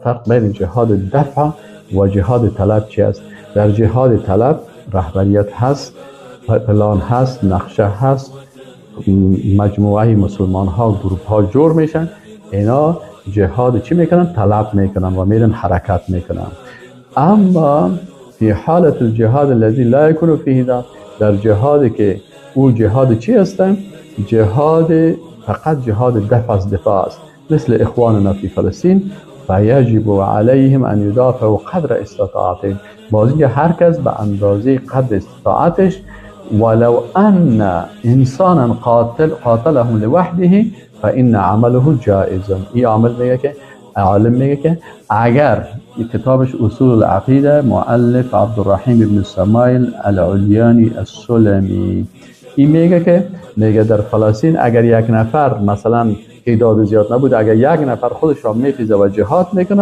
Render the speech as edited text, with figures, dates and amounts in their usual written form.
فرق بین جهاد دفع و جهاد طلب چی است. در جهاد طلب رهبریت هست، پلان هست، نقشه هست، مجموعه مسلمان ها، گروپ ها جور میشن، اینا جهاد چی میکنن؟ طلب میکنن و میرن حرکت میکنن. اما فی حالت الجهاد الذي لا يكون فيه دفع، در جهادی که او جهاد چی هستن؟ جهاد فقط جهاد دفع از دفاع است، مثل اخواننا فی فلسطین، فیجب علیهم ان یدافعوا قدر استطاعتهم. باز اینجا هر کس به اندازه قدر استطاعتش، ولو ان انسانا قاتلهم لوحده فان عمله جائز. این عامل میگه که، عالم میگه که اگر کتابش اصول العقیده، مؤلف عبدالرحیم ابن سمایل العلیانی السلمی، این میگه که میگه در فلسطین اگر یک نفر مثلا تعداد زیاد نبود، اگر یک نفر خودش را میخیزه و جهاد میکنه